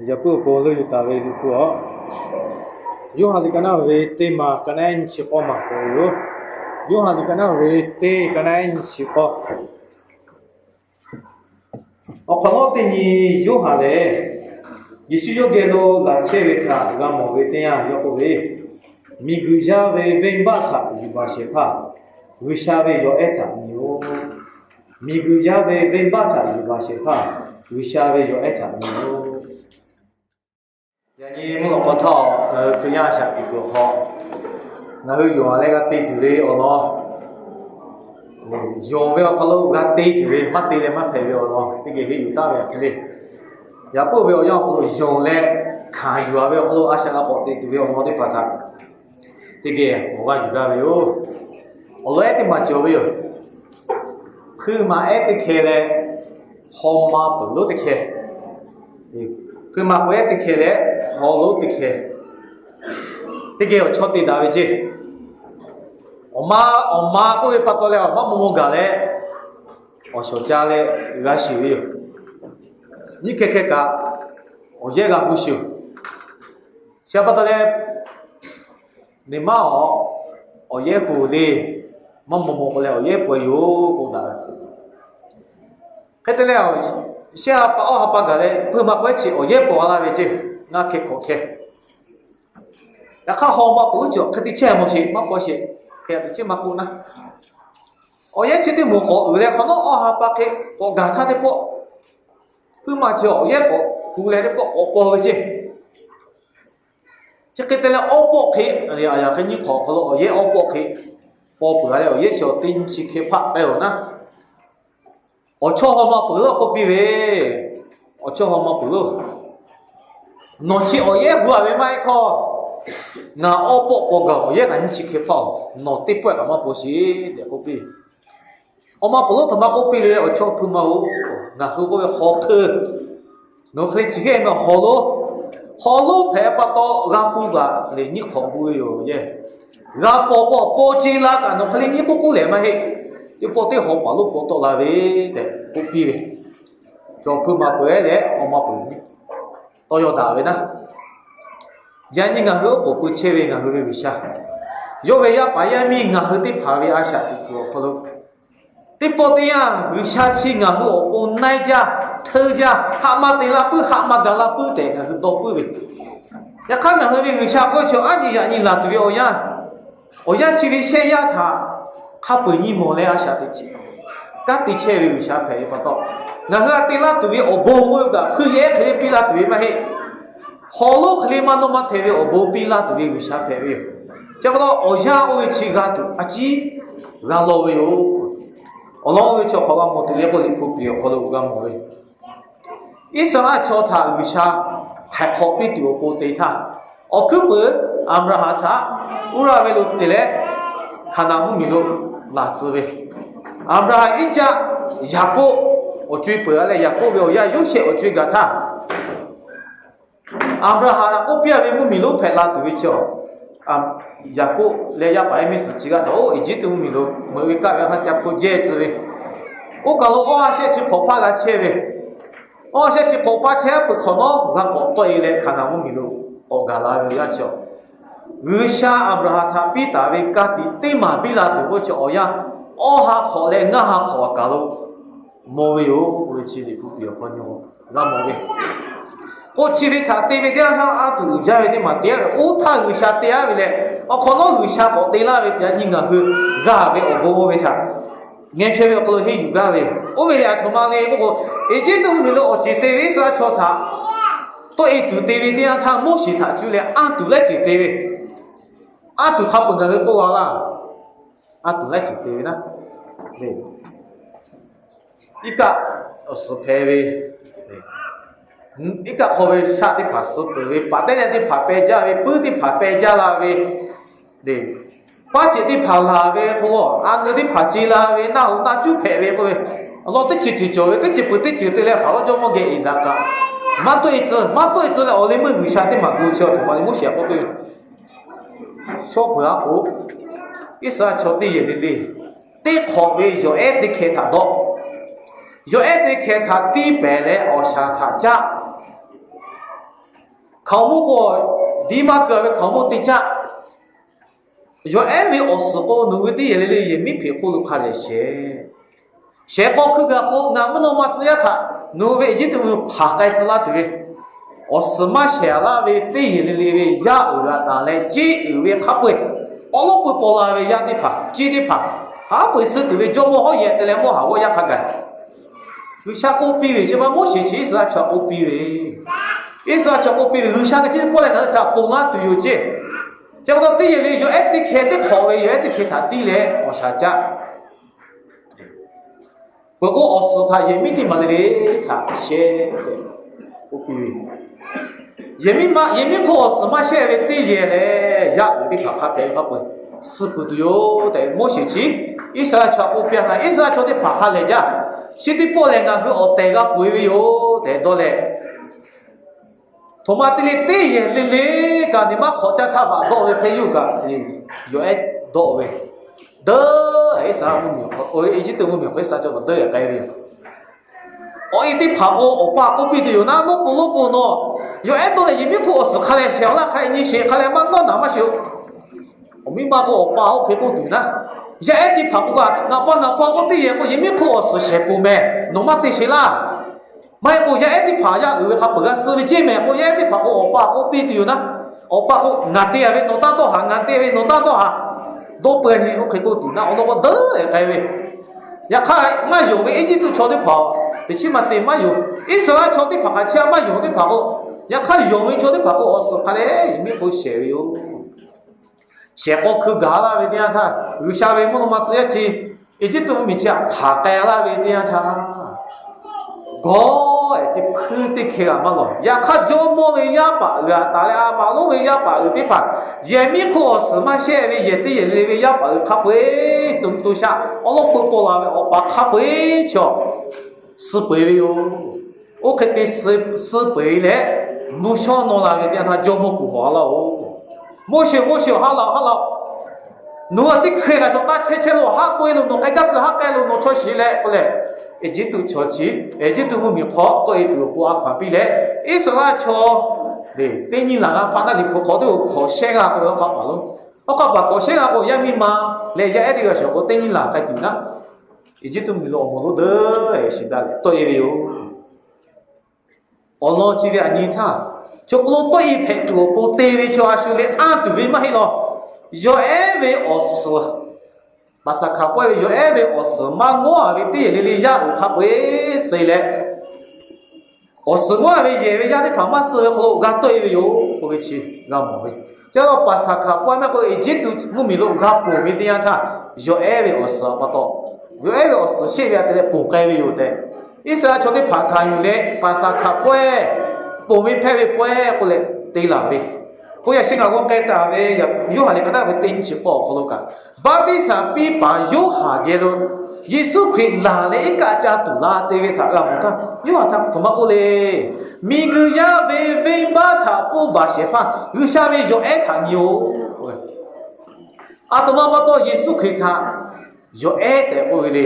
Yaꞈ puiˉ awˬ pon leuˆ yuˬ taˍ ve Liꞈ hpu aw, Yoˇhanˬ liꞈ ka naˉ ve teˇ ma, ka naˉ nyiˇ chi k'awˇ maˬ k'oˆ ve yoˬ. Yoˇhanˬ liꞈ ka naˉ ve teˇ, ka naˉ nyiˇ chi k'awˇ. Awˬ hk'awꞈ nawˉ teˇ nyi Yoˇhanˬ lehˬ, Yeˍsuˆ yawˇ geh lo laˬ chehˇ ve htaꞈ g'a mawˬ ve teˇ yanˇ yawˇ k'oˆ ve, Miˬguiˬ yaˇ ve venˇbaˆ htaꞈ yuˬ baˬ shehˍ hpaˇ G'uiˬsha ve yawˬ ehˉ htaꞈ nyi-oˬ. Miˬguiˬ yaˇ ve venˇbaˆ htaꞈ yuˬ baˬ shehˍ hpaˇ G'uiˬsha ve yawˬ ehˉ htaꞈ nyi-oˬ. Yaꞈ nyi mvuhˇ lawꞈ k'aw htaˇ, ngaˬ hui Hkriꞈ yaˇ shaꞈ teꞈ kuiˬ awˬ hk'aw, ngaˬ hui yonˍ leh g'a te tuˬ ve awˬ lawn, yonˍ ve awˬ hk'aw lo g'a te tuˬ ve, maˇ te leh maˇ hpehꞈ ve awˬ lawn teˇ geh henˇ yuˬ taˍ ve hk'e le. Yaꞈ puiˉ ve awˬ yanˇ awˬ hk'aw lo yonˍ leh hkanˍ yuˬ-a ve awˬ hk'aw lo a shaꞈ g'a k'awꞈ te tuˬ ve awˬ lawn teˇ hpaˍ htaꞈ teˇ geh awˬ g'aˇ yuˬ gaˇ ve yoˬ. Awˬ lawn ehˉ teˇ maˬ cawˬ ve yoˬ. Hpuiˇ maˬ ehˉ teˇ hkeh leh, haw ma peuˬ lonˉ teˇ hkeh. Hpuiˇ maˬ k'o ehˉ teˇ hkeh leh, haw lonˉ teˇ hkeh, teˇ geh awˬ chawˇ te daꞈ ve ceˇ. Awˬ ma, awˬ ma k'oˆ ve pa taw leh awˬ maˇ maw maw gaˬ leh, awˬ shawˍ caˇ leh g'a shiˍ ve yoˬ. Nyiˇ hkeh hkeh kaꞈ awˬ yehˉ g'a hu shiˍ-oˬ. Chi pa taw leh, neˬ maˇ awˬ, awˬ yehˉ hu le, maˇ maw maw k'o leh awˬ yehˉ paweh yoˬ k'oˆ daꞈ ve. Hk'e te leh, shehˆ ha pa awˇ ha pa gaˬ leh hpuiˇ maˬ k'o ehˉ chi awˬ yehˉ paweh laˇ ve ceˇ, ngaˇ hkeh hkawꞈ hkeh. Yaꞈ hk'aˇ haw ma peuˬ lonˉ chi hk'e te chehˇ mawˬ sheˍ, maˇ k'awꞈ sheˍ, hk'e te chehˇ maˇ k'oˆ naˉ. Awˬ yehˉ chi teˇ moˍ k'awꞈ uiˍ leh hk'awꞈ nawˉ awˇ ha pa hk'e k'awꞈ gaˬ htaˇ teˇ pawˆ, hpuiˇ maˬ chi awˬ yehˉ k'awꞈ hu leh teˇ pawˆ k'awꞈ paw ve ceˇ. Chi hk'e te leh awˇ pawˆ hk'e, yaꞈ hk'e nyiˇ hk'awꞈ awˬ hk'aw lo awˬ yehˉ awˇ pawˆ hk'e paw peuˬ-a leh awˬ yehˉ chi awˬ teˇ nyi chi hkeh hpaˆ k'ai-oˬ naˉ. Awˬ chawˇ haw ma peuˬ lonˉ k'oˆ piˇ ve, awˬ chawˇ haw ma peuˬ lonˉ, nawˬ chi awˬ yehˉ hu-a ve maˇ heˆ hkawˇ, ngaˬ awˇ pawˆ paw gaˬ awˬ yehˉ ngaˬ nyiˇ chi hkeh hpaˆ-oˬ, nawˬ teˇ pawˆ kaꞈ maˇ paw sheˍ tehꞈ k'oˆ piˇ. Awˬ ma peuˬ lonˉ htaꞈ maˇ k'oˆ piˇ ve, Awˬ chawˇ hpuiˇ maˬ-oˬ, ngaˬ hui k'oˆ ve haw hk'eun, nawˬ hk'e le chi hk'e meh haw lonˉ, haw lonˉ hpehꞈ pa taw g'a hu gaˬ leh nyiˇ hk'awꞈ gu ve yoˬ yehˬ. G'a paw k'o paw ce la kaꞈ nawˬ hk'e le nyiˇ k'oˆ k'oˆ lehˬ maˇ heˆ. Teˇ pawˆ teˇ haw paˍ lonˉ paw tawˆ la ve tehꞈ k'oˆ piˇ ve, chaw hpuiˇ maˬ peuˬ-ehˉ leh awˬ ma peuˬ tawˇ yaw daꞈ ve naˉ. Yaꞈ nyi ngaˬ hui oˉ k'oˍ pui chehˇ ve ngaˬ hui ve G'uiˬsha, yawˇ ve yaˇ paˍ yaˇ miˇ ngaˬ hui teˇ hpaˍ ve a shaꞈ teꞈ kuiˬ awˬ hk'aw lo, teˇ pawˆ teˇ yanˇ G'uiˬsha chi ngaˬ hui awˬ pon naiˇ jaˇ, hteˇ jaˇ, haꞈ ma te la puiˉ, haꞈ ma gaˬ la puiˉ tehꞈ ngaˬ hui dawˇ puiˉ ve. Yaꞈ hk'aˇ ngaˬ hui ve G'uiˬsha hk'oˆ chi aˉ nyi yaꞈ nyi laˬ tuˬ ve awˬ yanˇ, awˬ yanˇ chi ve shehˆ yaˇ htaꞈ hk'a peu-eˬ nyi mawˬ leh a shaꞈ teꞈ chehˇ, kanˉ te chehˇ ve G'uiˬsha hpehꞈ ve pa taw, ngaˬ hui a te laˇ tuˬ ve awˬ bon k'oˆ ve kaꞈ hpuiˇ yehˉ hk'e le piˇ laˇ tuˬ ve maˇ heˆ. Haw lonˉ hk'e le maˇ dawˇ maˇ hteˇ ve awˬ bon piˇ laˇ tuˬ ve G'uiˬsha hpehꞈ ve yoˬ. Chi pa taw awˬ yanˇ oˇ ve chi g'a tuˬ a ciˉ g'a law ve yoˬ. Awˬ lawn oˇ ve chi awˬ hk'aw g'a mawˬ tuˬ ve k'oˆ Liꞈ hpu piˍ awˬ hk'aw lo g'a mawˬ ve, Iˉsaˍreˍlaˆ chaw htaꞈ G'uiˬsha htaiˍ hk'awꞈ piˇ tuˬ awˬ pon te htaˇ, awˬ hkuiˉ peuˍ Aˍbraˍhanˍ htaꞈ Uˇraˆ venˇ lo te leh Hkaˍnanˍ mvuhˇmiˬ lo laˬ tcuh ve. Aˍbraˍhanˍ, Iˉcaˆ, Yaˍkoˆ awˬ co-e peuˬ-a leh Yaˍkoˆ ve awˬ yaˇ Yoˇsehꞈ awˬ co-e gaˬ htaˇ, Aˍbraˍhanˍ htaꞈ k'oˆ piˇ-a ve mvuhˇmiˬ lonˉ hpehꞈ la tuˬ ve chi, Yaˍkoˆ leh yaˇ paˍ yaˇ miˇ suhˍ chi g'aˇ htaꞈ oˇ Eˇjiˇtuꞈ mvuhˇmiˬ lo meuꞈ ve kaˆ ve hk'a ca hpfuhˇ jehˇ tcuh ve. Oˇ kaˬ lo awˇ ha shehˆ chi hk'awꞈ hpaˇ g'a chehˇ ve, awˇ ha shehˆ chi hk'awꞈ hpaˇ chehˇ peuˬ hk'awꞈ nawˉ g'a k'awꞈ tawˆ-e leh Hkaˍnanˍ mvuhˇmiˬ lo k'awꞈ gaˬ la ve awˬ yanˇ chi, G'uiˬsha Aˍbraˍhanˍ htaꞈ piˇ taˍ ve ka tiꞈ teˇ maˬ piˇ la tuˬ k'oˆ chi awˬ yanˇ, awˇ ha hk'awꞈ leh ngaˇ ha hk'awꞈ kaˬ lo mawˬ ve yoˬ k'oˆ ve chi Liꞈ hpu piˍ awˬ hk'aw nyi g'a mawˬ ve. K'o chi ve htaꞈ te ve teˇ yanˇ htaˇ aˉ tuˬ uiˍ jaˇ ve teˇ maˬ te-a ve, oˇ htaˇ G'uiˬsha te-a ve leh awˬ hk'awꞈ nawˉ G'uiˬsha k'awꞈ te laˇ ve yaꞈ nyi ngaˬ hui g'a ve awˬ bon ve htaꞈ ngeh chaweh ve awˬ hk'aw lo henˇ yuˬ gaˇ ve. Oˇ ve lehˬ aˬ htoꞈ ma le k'oˆ k'o, Eˇjiˇtuꞈ mvuhˇmiˬ lo awˬ ceˬ te ve Iˉsaˍreˍlaˆ chaw htaꞈ tawˆ-e tuˬ te ve teˇ yanˇ htaˇ Moˉseˍ htaꞈ cuˇ leh aˉ tuˬ laiˉ ceuˬ te ve, aˉ tuˬ hk'a peuˬ ngaˬ hui k'oˆ la laˇ. Aˉ tuˬ laiˉ ceuˬ te ve naˉ, iˉ kaˆ awˬ suhˍ hpehꞈ ve, iˉ kaˆ hk'aw ve shaˆ teˇ hpaˍ suh peuˬ ve, paˍ teˇ nehˆ teˇ hpaˍ peh jaˇ ve, puiˉ teˇ hpaˍ peh jaˇ la ve, paˉ ceꞈ teˇ hpaˍ laˬ ve k'o, a ngeu teˇ hpaˍ ce la ve, naˆ hoꞈ naˆ cuˉ hpehꞈ ve k'oˆ ve, awˬ lawn teˇ ceuˬ ceuˬ cawˬ ve, teˇ ceuˬ peuˬ teˇ ceuˬ te leh Hpaˍrawˇ jawˇmawˇ geh eˍ daꞈ kaꞈ, maˇ tawˆ-e tcuh, maˇ tawˆ-e tcuh leh awˬ leh meuˇ G'uiˬsha teˇ maˬ gu chi awˬ htoꞈ ma le Moˉseˍ htaꞈ k'oˆ piˇ ve, Shawˉ peuˬ-a k'o, Iˉsaˍreˍlaˆ chaw teˇ yehˬ le le, teˇ hk'awꞈ ve yawˬ ehˉ teˇ hkeh htaꞈ dawˆ. Yawˬ ehˉ teˇ hkeh htaꞈ tiˇ pehˍ leh awˬ shaˍ htaꞈ caˆ. Hkaoˍmonˇ k'o, diˇ maˇ keu ve hkaoˍmonˇ teˇ caˆ. Yawˬ ehˉ ve awˬ suhˍ k'o, nawˬ hui teˇ yehˬ le le yehˬ miˉ hpeꞈ hk'oˆ lo hk'a dehꞈ shehˍ. Shehˍ k'aw hkui gaˬ k'o, ngaˬ mvuhˇ naw ma tcuh yaˇ htaꞈ nawˬ hui ve Eˇjiˇtuꞈ mvuhˇ hpaˍ k'ai tcuh laˇ tuˬ ve awˬ suhˍ maˇ shehˍ laˇ ve teˇ yehˬ le le ve yaˇ uiˍ g'a taˍ leh, ceˇ uiˍ ve hk'a peu-eˬ, awˉ lawˉ peu paw la ve yaˇ teˇ hpaˍ, ceˇ teˇ hpaˍ, hk'a peu-eˬ suh tuˬ ve jawˇmawˇ hawˉ yehˬ te leh mawˇ haˍ g'awˇ yaˇ hk'a gaˬ G'uiˬsha k'oˆ piˇ ve, chi ma Moˉseˍ chi Iˉsaˍreˍlaˆ chaw k'oˆ piˇ ve, Iˉsaˍreˍlaˆ chaw k'oˆ piˇ ve, G'uiˬsha geh chi teˇ pawˆ leh ngaˬ hui htaꞈ ponˬ laˇ tuˬ yoˬ ceˇ. Chi pa taw teˇ yehˬ le yawˬ ehˉ teˇ hkeh teˇ hk'awꞈ ve yawˬ ehˉ teˇ hkeh htaꞈ tiˇ leh awˬ shaˍ caˆ. Peuˬ k'o, awˬ suhˍ htaꞈ yehˬ miˉ teˇ maˬ le le htaꞈ shehˍ tehꞈ k'oˆ piˇ ve, yehˬ miˉ ma, yehˬ miˉ hk'oˆ awˬ suhˍ maˇ shehˍ ve teˇ yehˬ lehˬ, yaˇ uiˍ teˇ hpaˍ hk'a hpehꞈ ve hk'a peu-eˬ suh peuˬ tuˬ yoˬ tehꞈ Moˉseˍ chi Iˉsaˍreˍlaˆ chaw k'oˆ piˇ-a htaˇ, Iˉsaˍreˍlaˆ chaw teˇ hpaˍ ha lehˬ jaˇ. Chi teˇ pawˆ lehˬ ngaˬ hui awˬ tehˬ g'a peuˬ-e ve yoˬ tehꞈ dawˇ leh, htoꞈ ma te le teˇ yehˬ le le kaꞈ niˬ maˇ hk'awꞈ caˇ htaˇ, vaꞈ dawˆ ve hk'e yuˬ kaꞈ, yawˬ ehˉ dawˆ ve, dawˇ, Iˉsaˍreˍlaˆ mvuhˇmiˬ awˬ hk'aw, Eˇjiˇtuꞈ mvuhˇmiˬ awˬ hk'aw Iˉsaˍreˍlaˆ chaw dawˇ-e k'ai ve yoˬ. Awˬ e teˇ hpaˍ k'o, awˬ pa k'oˆ piˇ tuˬ yoˬ naˉ, Lonˉ pfuhˍ, lonˉ pfuhˍ nawˬ yawˬ ehˉ dawˇ leh yehˬ miˉ hk'oˆ awˬ suhˍ hk'a lehˬ shehˍ-a laˇ, hk'a lehˬ nyi sheˍ, hk'a lehˬ maˇ nawˉ naˍ maˇ sheˍ-oˬ. Awˬ miˇ ma k'o, awˬ pa oˇ hk'e k'oˆ tuˬ naˉ, yaˇ ehˉ teˇ hpaˍ k'oˆ kaꞈ, Ngaˬ pa ngaˬ pa k'oˆ teˇ yehˬ k'o, yehˬ miˉ hk'oˆ awˬ suhˍ shehˍ peuˬ mehˍ, nawˬ maˇ te sheˍ laˇ. Maˇ heˆ k'o, yaˇ ehˉ teˇ hpaˍ yaˇ uiˍ ve hk'a peuˬ g'a suh ve ceˇ mehˍ k'o, yaˇ ehˉ teˇ hpaˍ k'o, awˬ pa k'oˆ piˇ tuˬ yoˬ naˉ, awˬ pa k'o, Ngaˬ te-a ve nawˬ taˇ dawˇ haˍ, ngaˬ te ve nawˬ taˇ dawˇ haˍ. Dawˇ peu-e nyi oˇ hk'e k'oˆ tuˬ naˉ, awˬ lawn k'o dawˇ-e k'ai ve. Yaꞈ hk'aˇ, maˇ yonˍ ve Eˇjiˇtuꞈ chaw teˇ hpaˍ teꞈ chiˉ maˇ te maˇ yonˍ. Iˉsaˍreˍlaˆ chaw teˇ hpaˍ kaꞈ chi a maˇ yonˍ teˇ hpaˍ k'o, yaꞈ hk'aˇ yonˍ ve chaw teˇ hpaˍ k'o, awˬ suhˍ hk'a leh yehˬ miˉ k'o shehˍ ve yoˬ. Shehˍ k'aw hkui gaˬ laˇ ve teˇ yanˇ htaˇ, G'uiˬsha ve mvuhˇ naw ma tcuh yaˇ chi Eˇjiˇtuꞈ mvuhˇmiˬ chi htaꞈ hpanˍ k'ai laˇ ve teˇ yanˇ htaˇ, gawˇ-ehˍ chi hpuiˇ teˇ hkeh g'a maˇ lawˬ. Yaꞈ hk'aˇ, jawˇmawˇ ve yaˇ paˍ uiˍ aꞈ taˍ leh, a maˍ lonˉ ve yaˇ paˍ uiˍ teˇ hpaˍ, yehˬ miˉ hk'oˆ awˬ suhˍ maˇ shehˆ ve yehˬ teˇ yehˬ le ve yaˇ paˍ uiˍ hk'a peu-eˬ, to to shaˆ awˉ lawˉ peu paw la ve awˬ pa hk'a peu-eˬ chaw suh peuˬ ve yoˬ. Oˇ hk'e te suh peuˬ-e leh, mvuhˇ shawˉ naw la ve teˇ yanˇ htaˇ, jawˇmawˇ kuˬ hawˬ laˇ-oˬ. Moˉseˍ, Moˉseˍ, ha laꞈ, ha laꞈ, nawˬ hui teˇ hkeh kaꞈ chaw taˇ chehˇ chehˇ lo, haˆ k'oˆ-e lo nawˬ k'ai gaˇ kuiˬ haˆ k'ai lo nawˬ chaw shiˍ leh k'oˆ leh, Eˇjiˇtuꞈ chaw chi, Eˇjiˇtuꞈ mvuhˇmiˬ hk'aw tawˆ-e tuˬ awˬ pon a hkaw-anˬ piˇ leh, Iˉsaˍreˍlaˆ chaw le teˇ nyiˇ laˬ g'a hpaˆ naˉ, liꞈ hpu hk'aw teˇ hkawꞈ shehˇ g'a k'o, awˬ hk'aˆ paˍ lo, awˬ hk'aˆ paˍ hkawꞈ shehˇ g'a k'o, yaˇ miˇ ma leh yaˇ ehˉ teˇ g'aˇ shawˍ k'o teˇ nyiˇ laˬ k'ai tuˬ naˉ, Eˇjiˇtuꞈ mvuhˇmiˬ lo awˬ moˍ lonˉ deuꞈ shiˍ daꞈ leh tawˆ-e ve yoˬ. Awˬ lawn chi ve aˬ nyi htaˇ, chaw hk'aw lo tawˆ-e hpehꞈ tuˬ awˬ pon te ve chaw a shu leh anˇ tuˬ ve maˇ heˆ law. Yawˬ ehˉ ve awˬ suhˍ, Paˍsaˍhkaˍ pawehˇ ve yawˬ ehˉ ve awˬ suhˍ maˇ ngawˉ-a ve teˇ yehˬ le le yaˇ uiˍ hk'a peu-eˬ suh leh, awˬ suhˍ ngawˉ-a ve yehˬ ve yaˇ teˇ hpaˍ maˇ suh ve hk'aw lo g'a tawˆ-e ve yoˬ k'oˆ ve chi g'a mawˬ ve. Chi pa taw Paˍsaˍhkaˍ pawehˇ maˇ k'oˆ, Eˇjiˇtuꞈ mvuhˇmiˬ lo g'a ponˬ ve teˇ yanˇ htaˇ, yawˬ ehˉ ve awˬ suhˍ pa taw, yawˬ ehˉ ve awˬ suhˍ sheˆ ve aꞈ te leh ponˬ k'ai ve yoˬ tehꞈ, Iˉsaˍreˍlaˆ chaw teˇ hpaˍ hkanˍ yuˬ leh Paˍsaˍhkaˍ pawehˇ ponˬ ve hpehˇ ve pawehˇ k'oˆ leh te laˬ ve. K'o, yaꞈ shi ngaˬ g'aw k'ai taˍ ve Yoˇhanˬ liꞈ ka naˆ ve teˇ nyiˇ chi k'awˇ awˬ hk'aw lo kaꞈ, Baˆtiˆsaˬ piˇ paˍ Yoˇhanˬ geh lo Yeˍsuˆ Hkriꞈ laˬ leh iˉ kaˆ caˇ tuˬ la te ve htaꞈ g'a mawˬ htaˇ, Yoˇhanˬ htaꞈ htoꞈ ma k'oˆ le. Miˬguiˬ yaˇ ve venˇbaˆ htaꞈ pfuhˇ baˬ shehˍ hpaˇ G'uiˬsha ve yawˬ ehˉ htaꞈ nyi-oˬ. Aˬ htoꞈ ma pa taw Yeˍsuˆ Hkriꞈ htaꞈ yawˬ ehˉ tehꞈ k'oˆ ve le.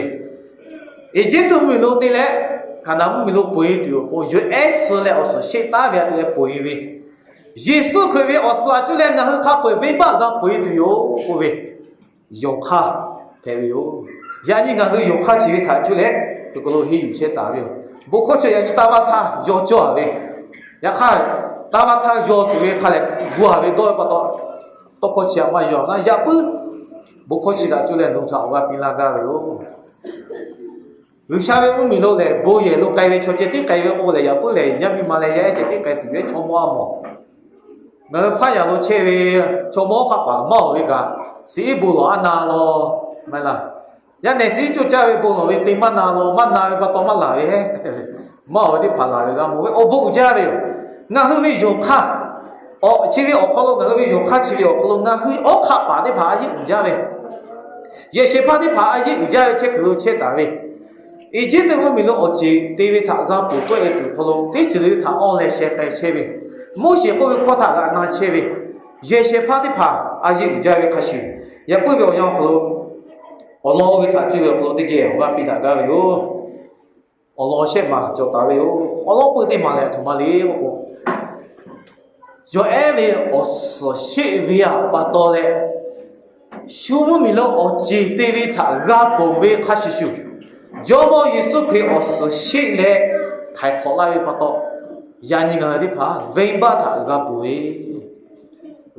Eˇjiˇtuꞈ mvuhˇmiˬ lo te leh Hkaˍnanˍ mvuhˇmiˬ lo peuˬ-e tuˬ yoˬ k'o, yawˬ ehˉ suh leh awˬ suhˍ sheˆ taˉ ve aꞈ te leh peuˬ-e ve, Yeˍsuˆ Hkriꞈ ve awˬ suhˍ aꞈ cuˇ leh ngaˬ hui hk'a peu-eˬ venˇbaˆ g'a peuˬ-e tuˬ yoˬ k'oˆ ve, yonˍ hk'aˇ hpehꞈ ve yoˬ. Yaꞈ nyi ngaˬ hui yonˍ hk'aˇ chi ve htaꞈ cuˇ leh, hk'e k'o lo henˇ yuˬ chehˇ taˍ ve yoˬ. Bon hkawˇ chi yaꞈ nyi taˇ vaˇ htaˇ yaw cawˇ-a ve, yaꞈ hk'aˇ taˇ vaˇ htaˇ yaw tuˬ ve hk'a lehˬ gu-a ve dawˇ ve pa taw, tawˇ hkawˇ chi aꞈ maˇ yaw naˉ, yaꞈ puiˉ bon hkawˇ chi htaꞈ cuˇ leh nawˬ hui htaꞈ awˬ g'aˇ piˇ laˇ gaˇ ve yoˬ. G'uiˬsha ve mvuhˇmiˬ lo lehˬ, bon yehˬ lo k'ai ve chaw ceh tiˉ k'ai ve k'oˆ lehˬ, yaꞈ puiˉ lehˬ yaˇ miˇ ma leh yaˇ ehˉ ceh tiˉ k'ai tuˬ ve chaw mawˇ a mawˬ. Ngaˬ hui hpaˇ yaꞈ lo chehˇ ve chaw mawˇ hk'aˆ paˍ maˇ awˬ ve kaꞈ, siˍ iˉ bon lawˬ a na law, maˇ heˆ laˇ. Yaˇ nehˬ siˍ iˉ coˇ caˇ ve bon lawˬ ve te maˇ na law, maˇ na ve pa taw maˇ laˬ ve heˆ. Maˇ awˬ ve teˇ hpaˍ laˬ ve g'a mawˬ ve awˬ bon uiˍ jaˇ ve yoˬ. Ngaˬ hui ve yonˍ hk'aˇ, awˬ chi ve awˬ hk'aw lo ngaˬ hui ve yonˍ hk'aˇ chi ve awˬ hk'aw lo ngaˬ hui awˉ hk'aˆ paˍ teˇ hpaˍ a yeˆ uiˍ jaˇ ve, yehˬ shehˍ hpaˇ teˇ hpaˍ a yeˆ uiˍ jaˇ ve chehˇ kuiˬ lo chehˇ taˍ ve, Eˇjiˇtuꞈ mvuhˇmiˬ lo awˬ ceˬ te ve htaꞈ g'a ponˬ tawˆ-e tuˬ hk'aw lo teˇ ceuˬ le le htaꞈ awˇ leh sheh k'ai chehˇ ve, Moˉseˍ k'oˆ ve hkawˇ htaꞈ g'aꞈ na chehˇ ve, yehˬ shehˍ hpaˇ teˇ hpaˍ a yeˆ uiˍ jaˇ ve hk'a shuˍ, yaꞈ puiˉ ve awˬ yanˇ awˬ hk'aw lo awˬ lawn oˇ ve htaꞈ cuˇ ve awˬ hk'aw lo teˇ geh awˬ g'aˇ piˇ daꞈ gaˇ ve yoˬ. Awˬ lawn shehˆ maˬ cawˬ taˍ ve yoˬ. Awˬ lawn peuˇ teˇ maˬ lehˬ aˬ htoꞈ ma le k'o, Yawˬ ehˉ ve awˬ suhˍ sheˆ ve pa taw leh, shu mvuhˇ miˬ lo awˬ ceˬ te ve htaꞈ g'a ponˬ ve hk'a shuˍ shuˍ, Jawˇmawˇ Yeˍsuˆ Hkriꞈ awˬ suhˍ sheˆ leh htaiˍ hk'awꞈ laˇ ve pa taw, yaꞈ nyi ngaˬ hui teˇ hpaˍ venˇbaˆ htaꞈ g'a ponˬ ve,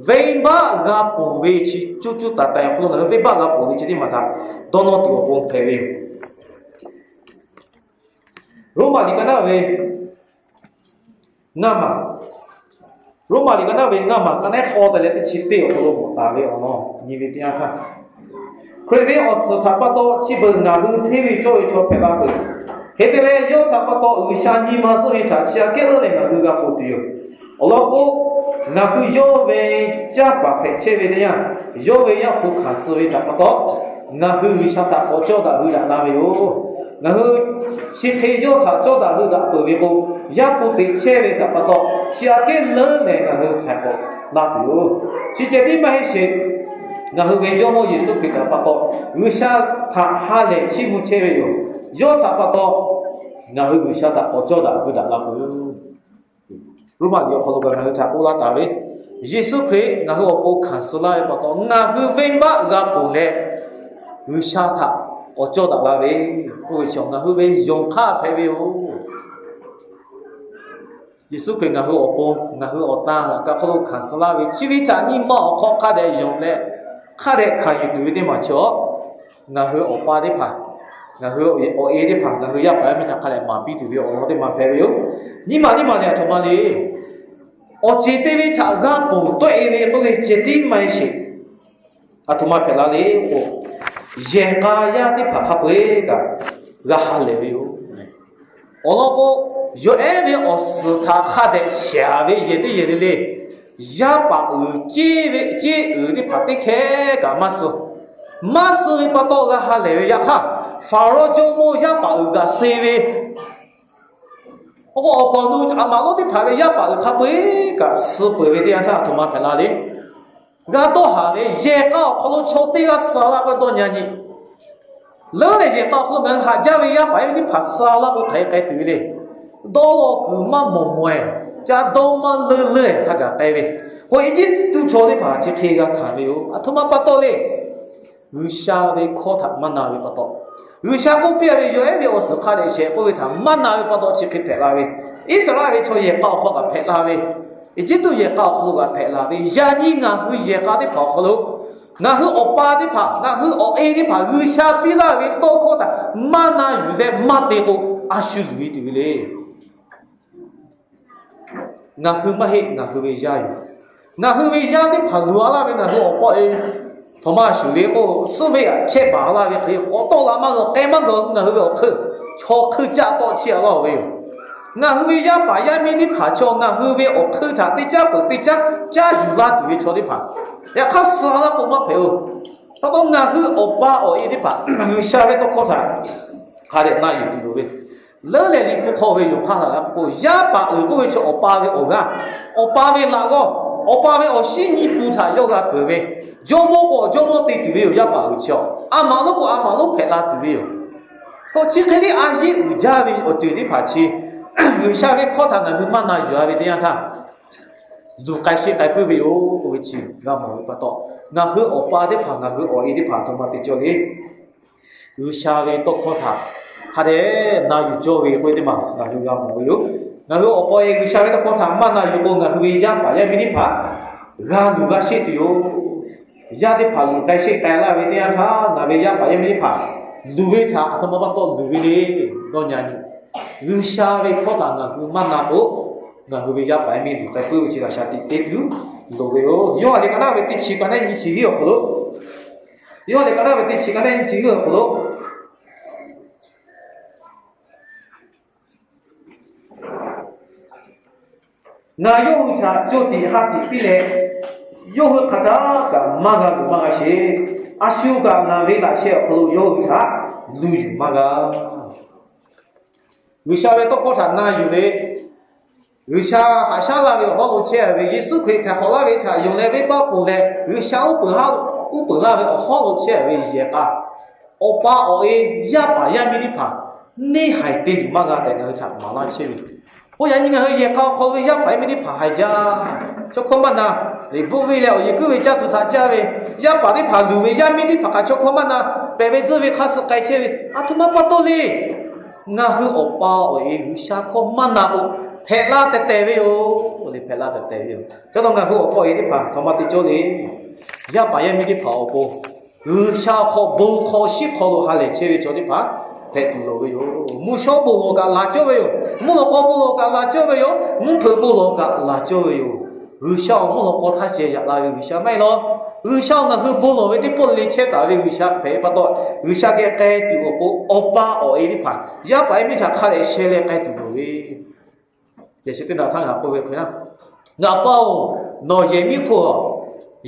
venˇbaˆ g'a ponˬ ve chi cuˇ cuˇ taiˍ taiˍ awˬ hk'aw lo ngaˬ hui venˇbaˆ g'a ponˬ ve chi teˇ maˬ htaꞈ dawˇ nawˇ tuˬ awˬ pon hpehꞈ ve yoˬ. Roˉmaꞈ liꞈ ka naˉ ve ngaˇ maˬ, Roˉmaꞈ liꞈ ka naˉ ve ngaˇ maˬ ka naˉ k'awˇ te leh teˇ chi teˇ awˬ hk'aw lo bvuhꞈ taˍ ve awˬ lawn nyi ve teˇ yanˇ htaˇ, Hkriꞈ ve awˬ suhˍ htaꞈ pa taw chi beuꞈ ngaˬ hui hteˇ ve cawˇ ve chaw hpehꞈ la peuˬ. Hk'e te leh, yawˇ htaꞈ pa taw G'uiˬsha nyi ma zuhˆ ve htaꞈ chi aꞈ kehˉ leuˉ leh ngaˬ hui g'a ponˬ tuˬ yoˬ. Awˬ lawn k'o, ngaˬ hui yawˇ ve canˇ paˍ hpehꞈ chehˇ ve teˇ yanˇ, yawˇ ve Yaˇ hpu hkanˍ suh ve htaꞈ pa taw, ngaˬ hui G'uiˬsha htaꞈ k'awꞈ cawˇ daꞈ hui daꞈ la ve yoˬ. Ngaˬ hui chi hk'e yawˇ htaꞈ cawˇ daꞈ hui daꞈ peuˬ ve k'o, Yaˇ hpu teꞈ chehˇ ve htaꞈ pa taw, chi aꞈ kehˉ leuˉ leh ngaˬ hui htaiˍ hk'awꞈ laˇ tuˬ yoˬ. Chi ceh tiˉ maˇ heˆ sheˍ, ngaˬ hui ve Jawˇmawˇ Yeˍsuˆ Hkriꞈ htaꞈ pa taw, G'uiˬsha htaꞈ ha lehˬ chiˇ mvuh chehˇ ve yoˬ. Yawˇ htaꞈ pa taw, ngaˬ hui G'uiˬsha htaꞈ k'awꞈ cawˇ daꞈ hui daꞈ la peuˬ. Roˉmaꞈ liꞈ awˬ hk'aw lo kaꞈ ngaˬ hui htaꞈ k'oˆ laˇ taˍ ve, Yeˍsuˆ Hkriꞈ ngaˬ hui awˬ pon hkanˍ suh laˇ ve pa taw, ngaˬ hui venˇbaˆ g'a ponˬ leh, G'uiˬsha htaꞈ k'awꞈ cawˇ daꞈ la ve, k'oˆ ve chi ngaˬ hui ve yonˍ hk'aˇ hpehꞈ ve yoˬ. Yeˍsuˆ Hkriꞈ ngaˬ hui awˬ pon, ngaˬ hui awˬ tan laꞈ ka hk'aw lo hkanˍ suh laˇ ve, chi ve htaꞈ nyi ma awˬ hk'aw hk'a dehꞈ yonˍ leh, hk'a dehꞈ hkanˍ yuˬ tuˬ ve teˇ maˬ chi awˬ, ngaˬ hui awˬ pa teˇ hpaˍ, ngaˬ hui awˬ e teˇ hpaˍ, ngaˬ hui yaˇ paˍ yaˇ miˇ htaꞈ hk'a dehꞈ maˍ piˇ tuˬ ve awˬ lawn teˇ maˬ hpehꞈ ve yoˬ. Nyi ma nyi ma leh aˬ htoꞈ ma le, awˬ ceˬ te ve htaꞈ g'a ponˬ tawˆ e ve k'oˆ ve ceh tiˉ maˇ heˆ sheˍ. Aˬ htoꞈ ma hpehꞈ la le k'o, yehˬ k'a yaˇ teˇ hpaˍ hk'a peu-eˬ kaꞈ g'a ha lehˬ ve yoˬ. Awˬ lawn k'o, yawˬ ehˉ ve awˬ suhˍ htaꞈ hk'a dehꞈ shehˍ ve yehˬ teˇ yehˬ le le, yaˇ paˍ uiˍ ceˇ ve ceˇ uiˍ teˇ hpaˍ teˇ hkehˉ kaꞈ maˇ suh. Maˇ suh ve pa taw g'a ha lehˬ ve. Yaꞈ hk'aˇ, Hpaˍrawˇ jawˇmawˇ yaˇ paˍ uiˍ kaꞈ suh ve, awˬ k'o awˬ kawˬ nu aˬ maꞈ lonˉ teˇ hpaˍ ve yaˇ paˍ uiˍ hk'a peu-eˬ kaꞈ suh peuˬ ve teˇ yanˇ htaˇ aˬ htoꞈ ma hpehꞈ la le. G'a dawˇ haˍ ve yehˬ k'a awˬ hk'aw lo chaw teˇ g'aˇ suh laˇ k'o dawˇ nyi nyi. Leuˉ leh yehˬ k'a awˬ hk'aw lo ngaˬ hui haꞈ jaˇ ve yaˇ paˍ yaˇ miˇ teˇ hpaˍ suh laˇ k'o hk'aˬ hk'e k'ai tuˬ ve le. Dawˇ law kuiˬ maˇ mawˬ mawˬ-e, ca dawˇ maˇ leuˇ leuˇ hk'a gaˬ k'ai ve. K'o Eˇjiˇtuꞈ chaw teˇ hpaˍ chi hk'e g'a hkanˍ ve yoˬ. Aˬ htoꞈ ma pa taw le. G'uiˬsha ve hkawˇ htaꞈ maˇ na ve pa taw, G'uiˬsha k'oˆ piˇ ve yawˬ ehˉ ve awˬ suhˍ hk'a dehꞈ shehˍ k'oˆ ve htaꞈ maˇ na ve pa taw chi hk'e hpehꞈ la ve. Iˉsaˍreˍlaˆ ve chaw yehˬ k'a awˬ hk'aw kaꞈ hpehꞈ la ve, Eˇjiˇtuꞈ yehˬ k'a awˬ hk'aw lo kaꞈ hpehꞈ la ve, yaꞈ nyi ngaˬ hui yehˬ k'a teˇ hpaˍ awˬ hk'aw lo, ngaˬ hui awˬ pa teˇ hpaˍ, ngaˬ hui awˬ e teˇ hpaˍ G'uiˬsha piˇ laˇ ve tawˇ hkawˇ htaꞈ maˇ na yuˬ leh maˇ te k'o, a shu luˬ e tuˬ ve le. Ngaˬ hui maˇ heˆ, ngaˬ hui ve yaˇ yoˬ. Ngaˬ hui ve yaˇ teˇ hpaˍ luˬ a laˇ ve ngaˬ hui awˬ pa e htaꞈ maˇ shuˍ le k'o, suhˉ ve aꞈ chehˇ baˬ laˇ ve hk'e k'awꞈ tawˆ la maˇ g'a, k'ai maˇ g'a. Ngaˬ hui ve awˬ hk'eun, chaw hk'eun caˆ tawˆ chehˇ a laˇ-oˬ ve yoˬ. Ngaˬ hui ve yaˇ paˍ yaˇ miˇ teˇ hpaˍ chaw ngaˬ hui ve awˬ hk'eun htaꞈ teˇ caˉ peuˬ teˇ caˉ caˇ yuˬ laˇ tuˬ ve chaw teˇ hpaˍ, yaꞈ hk'aˇ suh a laˇ k'o maˇ hpehꞈ-oˬ. Pa taw ngaˬ hui awˬ pa awˬ e teˇ hpaˍ G'uiˬsha ve tawˇ hkawˇ htaꞈ hk'a dehꞈ na yuˬ tuˬ loˍ ve, leuˉ leh Liꞈ hpu hk'aw ve yoˬ hk'aˇ htaꞈ g'a k'oˆ k'o, yaˇ paˍ uiˍ k'oˆ ve chi awˬ pa ve awˬ g'aˇ, awˬ pa ve laꞈ g'awˇ, awˬ pa ve awˬ shinˉ nyiˇ pun htaꞈ yawˇ g'a keunˍ ve, jawˇmawˇ k'o jawˇmawˇ te tuˬ ve yoˬ. Yaˇ paˍ uiˍ chi a maˍ lonˉ k'o a maˍ lonˉ hpehꞈ la tuˬ ve yoˬ. K'o chi hk'e le a yeˇ uiˍ jaˇ ve awˬ ceuˬ teˇ hpaˍ chi G'uiˬsha ve hkawˇ htaꞈ ngaˬ hui maˇ na yuˬ-a ve teˇ yanˇ htaˇ, luˬ k'ai sheˆ k'ai puiˉ ve yoˬ k'oˆ ve chi g'a mawˬ ve pa taw, ngaˬ hui awˬ pa teˇ hpaˍ ngaˬ hui awˬ e teˇ hpaˍ aˬ htoꞈ ma te cawˇ le. G'uiˬsha ve tawˇ hkawˇ htaꞈ hk'a dehꞈ na yuˬ cawˇ ve k'oˆ ve teˇ maˬ ngaˬ hui g'a mawˬ ve yoˬ. Ngaˬ hui awˬ pa e G'uiˬsha ve tawˇ hkawˇ htaꞈ maˇ na yuˬ k'o, ngaˬ hui ve yaˇ paˍ yaˇ miˇ teˇ hpaˍ g'a luˬ g'a sheˆ tuˬ yoˬ. Yaˇ teˇ hpaˍ luˬ k'ai sheˆ k'ai laˇ ve teˇ yanˇ htaˇ, ngaˬ ve yaˇ paˍ yaˇ miˇ teˇ hpaˍ luˬ ve htaꞈ aˬ htoꞈ ma pa taw luˬ ve le. Dawˇ nyi nyi, G'uiˬsha ve hkawˇ htaꞈ ngaˬ hui maˇ na k'o, ngaˬ hui ve yaˇ paˍ yaˇ miˇ luˬ k'ai puiˉ ve chi htaꞈ shaˍ tiꞈ te tuˬ loˍ ve yoˬ. Yoˇhanˬ liꞈ ka naˉ ve teˇ chi ka naˉ nyi chi hiˉ awˬ hk'aw lo, Yoˇhanˬ liꞈ ka naˉ ve teˇ chi ka naˉ nyi chi hiˉ awˬ hk'aw lo, Ngaˬ yawˇ hui htaꞈ co tiꞈ ha tiꞈ piˇ leh, yawˇ hui hk'aˬ htaˆ kaꞈ maˇ g'a luˬ maˇ g'a sheˍ. A shu kaꞈ ngaˬ ve laꞈ sheh awˬ hk'aw lo yawˇ hui htaꞈ luˬ yuˬ maˇ g'a. G'uiˬsha ve tawˇ hkawˇ htaꞈ na yuˬ ve, G'uiˬsha haꞈ shaˉ laˇ ve awˬ hawˉ lo chehˇ ve, Yeˍsuˆ Hkriꞈ htaiˍ hk'awꞈ laˇ ve htaꞈ yonˍ leh venˇbaˆ ponˬ leh G'uiˬsha uˉ peunˍ laˇ ve awˬ hawˉ lo chehˇ ve yehˬ k'a, awˬ pa awˬ e, yaˇ paˍ yaˇ miˇ teˇ hpaˍ neˇ haiˬ te yuˬ maˇ g'a tehꞈ ngaˬ hui htaꞈ maˍ laˇ chehˇ ve yoˬ. K'o yaꞈ nyi ngaˬ hui yehˬ k'a awˬ hk'aw ve yaˇ paˍ yaˇ miˇ teˇ hpaˍ haiˬ jaˇ. Chaw hkawˇ maˇ na, liꞈ bvuhˆ ve leh awˬ yeˬ kuiˉ ve caˇ tuˬ htaꞈ caˇ ve, yaˇ paˍ teˇ hpaˍ luˬ ve yaˇ miˇ teˇ hpaˍ kaꞈ chaw hkawˇ maˇ na, pehˬ ve tzuhˇ ve hk'aˇ suh k'ai chehˇ ve, aˬ htoꞈ ma pa taw le. Ngaˬ hui awˬ pa awˬ e G'uiˬsha hkawˇ maˇ na k'o, hpehꞈ la tehˬ tehˬ ve yoˬ. Hpehꞈ la tehˬ tehˬ ve yoˬ. Cawˇ taw ngaˬ hui awˬ pa awˬ e teˇ hpaˍ htaꞈ ma te cawˇ le. Yaˇ paˍ yaˇ miˇ teˇ hpaˍ awˬ pon G'uiˬsha awˬ hk'aw bon hk'aw shiˉ hk'aw lo ha lehˬ chehˇ ve chaw teˇ hpaˍ hpehꞈ tuˬ loˍ ve yoˬ. Mvuhˇ shawˉ bon lawˬ kaꞈ laˬ cawˇ ve yoˬ. Mvuhˇ lawꞈ k'aw bon lawˬ kaꞈ laˬ cawˇ ve yoˬ. Mvuhˇ hpeuꞈ bon lawˬ kaꞈ laˬ cawˇ ve yoˬ. G'uiˬsha awˬ mvuhˇ lawꞈ k'aw htaˇ ceh yaꞈ la ve G'uiˬsha maˇ heˆ law. G'uiˬsha awˬ ngaˬ hui bon lawˬ ve teˇ pawˆ le chehˇ taˍ ve G'uiˬsha hpehꞈ pa taw, G'uiˬsha geh k'ai tuˬ awˬ pon awˬ pa awˬ e teˇ hpaˍ yaˇ paˍ yaˇ miˇ htaꞈ hk'a dehꞈ sheh leh k'ai tuˬ loˍ ve. Yaꞈ sheh teˇ daꞈ htaˇ ngaˬ k'oˆ ve hk'e na, ngaˬ pa-oˬ, nawˬ yehˬ miˉ hk'oˆ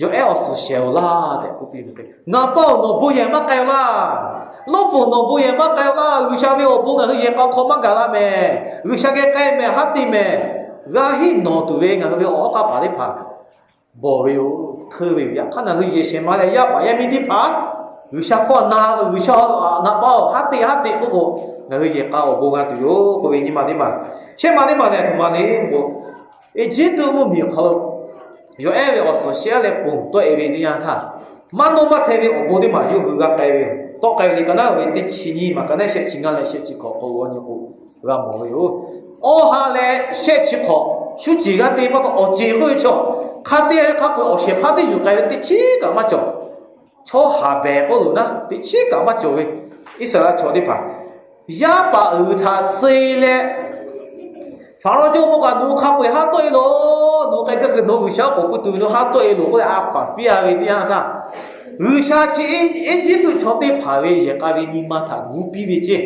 yawˬ ehˉ awˬ suhˍ shehˍ-oˬ laˇ tehꞈ k'oˆ piˇ ve hk'e, ngaˬ pa-oˬ, nawˬ bon yehˬ maˇ k'ai-oˬ laˇ. Lawˉ pfuhˍ nawˬ bon yehˬ maˇ k'ai-oˬ laˇ. G'uiˬsha ve awˬ bon ngaˬ hui yehˬ k'a hk'aw maˇ gaˬ la mehˍ. G'uiˬsha geh k'ai mehˍ, haˉ te mehˍ. G'a hiˉ nawˬ tuˬ ve ngaˬ hui ve awˬ hawˉ k'aˇ paˍ teˇ hpaˍ bawˬ ve yoˬ, hteˇ ve yoˬ. Yaꞈ hk'aˇ ngaˬ hui yehˬ shehˍ ma leh yaˇ paˍ yaˇ miˇ teˇ hpaˍ G'uiˬsha hkawˇ na, G'uiˬsha ngaˬ pa-oˬ, haˉ te haˉ te k'oˆ k'o, ngaˬ hui yehˬ k'a awˬ bon g'a tuˬ yoˬ k'oˆ ve nyi ma teˇ maˬ. Shehˆ ma teˇ maˬ lehˬ, a htoꞈ ma le k'o, Eˇjiˇtuꞈ mvuhˇmiˬ awˬ hk'aw lo yawˬ ehˉ ve awˬ suhˍ shehˍ leh ponˬ tawˆ e ve teˇ yanˇ htaˇ, maˇ nawˇ maˇ hteh ve awˬ bon teˇ maˬ yawˇ hui g'a k'ai ve yoˬ. Tawˆ k'ai ve liꞈ ka naˉ ve teˇ chi nyiˇ maˬ ka naˉ shehˆ chi ngaˇ leh shehˆ chi hk'awꞈ k'o g'aw nyi k'o g'a mawˬ ve yoˬ. Awˇ ha leh shehˆ chi hk'awꞈ shu ceˬ g'a te pa taw, awˬ ceˬ k'oˆ ve chaw hk'a te ve hk'a peu-eˬ awˬ shehˍ hpaˇ teˇ yuˬ k'ai ve teˇ chiˉ kaꞈ maˇ cawˬ. Chaw haˍ behˍ k'oˆ loˬ naˉ teˇ chiˉ kaꞈ maˇ cawˬ ve Iˉsaˍreˍlaˆ chaw teˇ hpaˍ yaˇ paˍ uiˍ htaꞈ suh leh, Hpaˍrawˇ jawˇmawˇ kaꞈ nawˬ hui hk'a peu-eˬ haˉ tawˆ e loˬ, nawˬ hui k'ai gaˇ hk'e nawˬ hui G'uiˬsha k'awꞈ pui tuˬ ve nawˬ hui haˉ tawˆ e loˬ k'oˆ leh a hkaw-anˬ piˇ-a ve teˇ yanˇ htaˇ, G'uiˬsha chi Eˇjiˇtuꞈ chaw teˇ hpaˍ ve yehˬ k'a ve nyi ma htaꞈ gu piˇ ve ceˇ.